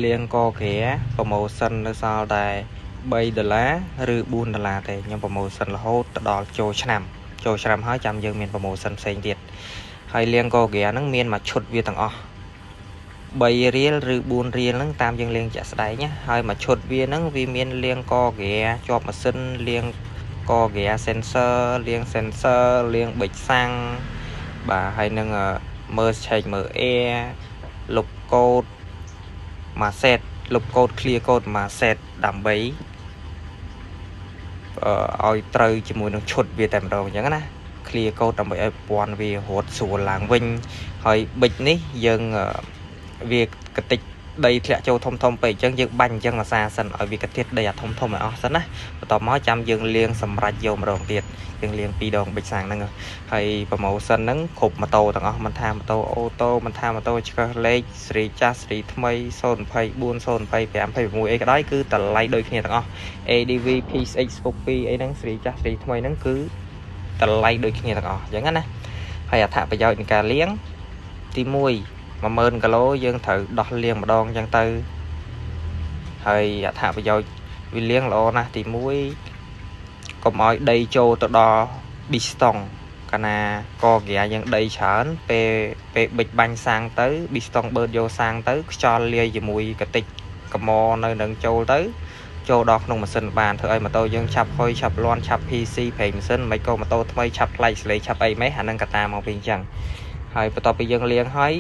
លាងកក្រា promotion នៅសល់តែ3ដុល្លារឬ4ដុល្លារទេខ្ញុំ promotion រហូតទៅដល់ចូលឆ្នាំចូលឆ្នាំហើយចាំយើងមាន promotion ផ្សេងទៀតហើយលាងកក្រាហ្នឹងមានមួយឈុតវាទាំងអស់3រៀលឬ4រៀលហ្នឹងតាមយើងលាងជាក់ស្ដែងណាហើយមួយឈុតវាហ្នឹងវាមានលាងកក្រាជាប់ម៉ាស៊ីនលាងកក្រា sensor លាង sensor លាងប៊ិចសាំងបាទហើយនឹងមើលឆែកមើល air លុបកូដមួយ set លុបកូដ clear កូដមួយ set ដើម្បីឲ្យត្រូវជាមួយនឹងឈុតវាតែម្ដងអញ្ចឹងណា clear កូដដើម្បីឲ្យប្រព័ន្ធវារត់ស្រួលឡើងវិញហើយប៊ិចនេះយើងវាកតិចដីធ្លាក់ចូលធំធំពេកអញ្ចឹងយើងបាញ់អញ្ចឹងអាសាសិនឲ្យវាកទៀតដីអាធំធំឲ្យអស់សិនណាបន្ទាប់មកចាំយើងលាងសម្រាប់យកម្ដងទៀតយើងលាងពីរដងប៊ិចសាំងហ្នឹងហើយ promotion ហ្នឹងគ្រប់ម៉ូតូទាំងអស់មិនថាម៉ូតូអូតូមិនថាម៉ូតូឆ្កឹះលេខស៊េរីចាស់ស៊េរីថ្មី024 025 26អីក៏ដោយគឺតម្លៃដូចគ្នាទាំងអស់ ADV PSX Scoopy អីហ្នឹងស៊េរីចាស់ស៊េរីថ្មីហ្នឹងគឺតម្លៃដូចគ្នាទាំងអស់អញ្ចឹងណាហើយអត្ថប្រយោជន៍នៃការលាងទី1 10000គីឡូយើងត្រូវដោះលាងម្ដងអញ្ចឹងទៅហើយអត្ថប្រយោជន៍វាលាងល្អណាស់ទី1កុំឲ្យដីចូលទៅដល់ប៊ីស្តុងកាលណាកក្រាយើងដីច្រើនពេលពេលបិចបាញ់សាំងទៅប៊ីស្តុងបឺតយកសាំងទៅខ្យល់លាយជាមួយកតិចកមនៅនឹងចូលទៅចូលដល់ក្នុងម៉ាស៊ីនបានធ្វើឲ្យម៉ូតូយើងឆាប់ហុយឆាប់លាន់ឆាប់ PC ប្រេងម៉ាស៊ីនមិនក៏ម៉ូតូថ្មីឆាប់ផ្លែកសលេឆាប់អីម៉េះអានឹងកតាមកវិញអញ្ចឹងហើយបន្ទាប់ពីយើងលាងហើយ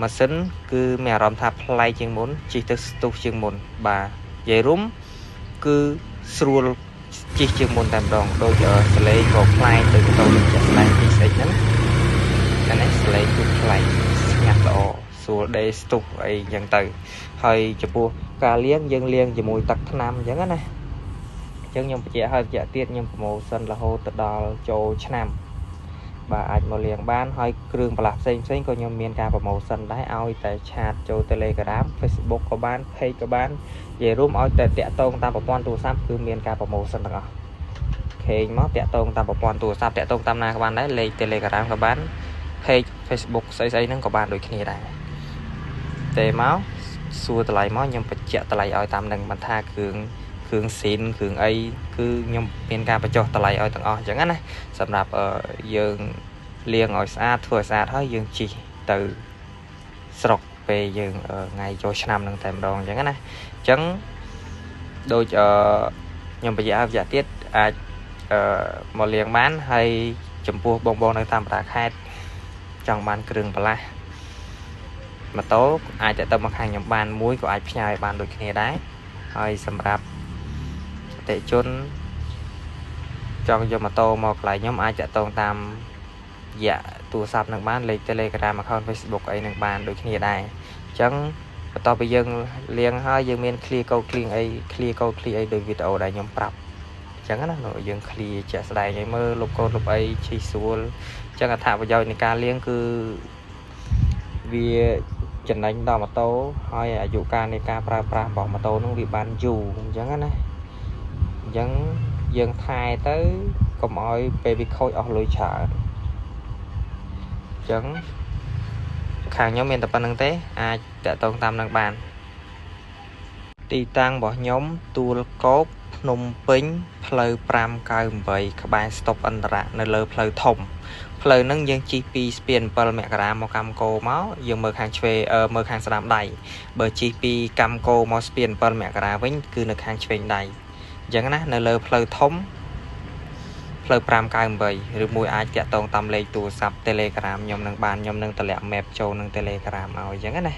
ម៉ាស៊ីនគឺមានអារម្មណ៍ថាប្លែកជាងមុនជិះទៅស្ទុះជាងមុនបាទនិយាយរួមគឺស្រួលជិះជាងមុនតែម្ដងដូចសលេងក៏ប្លែកដូចម៉ូតូយើងចាក់ស្ដែង PSX ហ្នឹងកាលនេះសលេងគឺប្លែកស្ងាត់ល្អស្រួលដេស្ទុះអីអញ្ចឹងទៅហើយចំពោះការលាងយើងលាងជាមួយទឹកថ្នាំអញ្ចឹងណាអញ្ចឹងខ្ញុំបញ្ជាក់ឲ្យបញ្ជាក់ទៀតខ្ញុំ promotion រហូតទៅដល់ចូលឆ្នាំបាទអាចមកលាងបានហើយគ្រឿងបន្លាស់ផ្សេងផ្សេងក៏ខ្ញុំមានការ promotion ដែរឲ្យតែchat ចូល Telegram Facebook ក៏បាន Page ក៏បាននិយាយរួមឲ្យតែតាក់ទងតាមប្រព័ន្ធទូរស័ព្ទគឺមានការ promotion ទាំងអស់ខេងមកតាក់ទងតាមប្រព័ន្ធទូរស័ព្ទតាក់ទងតាមណាក៏បានដែរលេខ Telegram ក៏បាន Page Facebook ស្អីស្អីហ្នឹងក៏បានដូចគ្នាដែរទេមកសួរតម្លៃមកខ្ញុំបញ្ជាក់តម្លៃឲ្យតាមនឹងមិនថាគ្រឿងគ្រឿងស៊ីនគ្រឿងអីគឺខ្ញុំមានការបញ្ចុះតម្លៃឲ្យទាំងអស់អញ្ចឹងណាសម្រាប់យើងលាងឲ្យស្អាតធ្វើឲ្យស្អាតហើយយើងជិះទៅស្រុកពេលយើងថ្ងៃចូលឆ្នាំនឹងតែម្ដងអញ្ចឹងណាអញ្ចឹងដូចអឺខ្ញុំបញ្ជាក់ឲ្យបញ្ជាក់ទៀតអាចអឺមកលាងបានហើយចំពោះបងបងនៅតាមបណ្ដាខេត្តចង់បានគ្រឿងបន្លាស់ម៉ូតូអាចទៅមកខាងខ្ញុំបានមួយក៏អាចផ្ញើឲ្យបានដូចគ្នាដែរហើយសម្រាប់អតិជនចង់យកម៉ូតូមកកន្លែងខ្ញុំអាចតាក់ទងតាមរយៈទូរស័ព្ទនឹងបានលេខ Telegram account Facebook អីនឹងបានដូចគ្នាដែរអញ្ចឹងបន្ទាប់ពីយើងលាងហើយយើងមាន clear code clean អី clear code clear អីដោយវីដេអូដែលខ្ញុំប្រាប់អញ្ចឹងណាយើង clear ជាក់ស្ដែងឲ្យមើលលុបកូដលុបអីឈីស្រួលអញ្ចឹងអត្ថប្រយោជន៍នៃការលាងគឺវាចំណេញដល់ម៉ូតូហើយអាយុកាលនៃការប្រើប្រាស់របស់ម៉ូតូនឹងវាបានយូរអញ្ចឹងណាអញ្ចឹងយើងថែទៅកុំឲ្យពេលវាខូចអស់លុយច្រើនអញ្ចឹងខាងខ្ញុំមានតែប៉ុណ្្នឹងទេអាចតាក់ទងតាមនឹងបានទីតាំងរបស់ខ្ញុំទួលគោកភ្នំពេញផ្លូវ598ក្បែរស្តុបអន្តរៈនៅលើផ្លូវធំផ្លូវហ្នឹងយើងជិះពីស្ពាន7មករាមកកម្មកោមកយើងមើលខាងឆ្វេងមើលខាងស្ដាំដៃបើជិះពីកម្មកោមកស្ពាន7មករាវិញគឺនៅខាងឆ្វេងដៃអញ្ចឹងណានៅលើផ្លូវធំផ្លូវ598ឬមួយអាចតាក់ទងតាមលេខទូរស័ព្ទ Telegram ខ្ញុំនឹងបានខ្ញុំនឹងតម្លាក់ map ចូលនឹង Telegram ឲ្យអញ្ចឹងណា។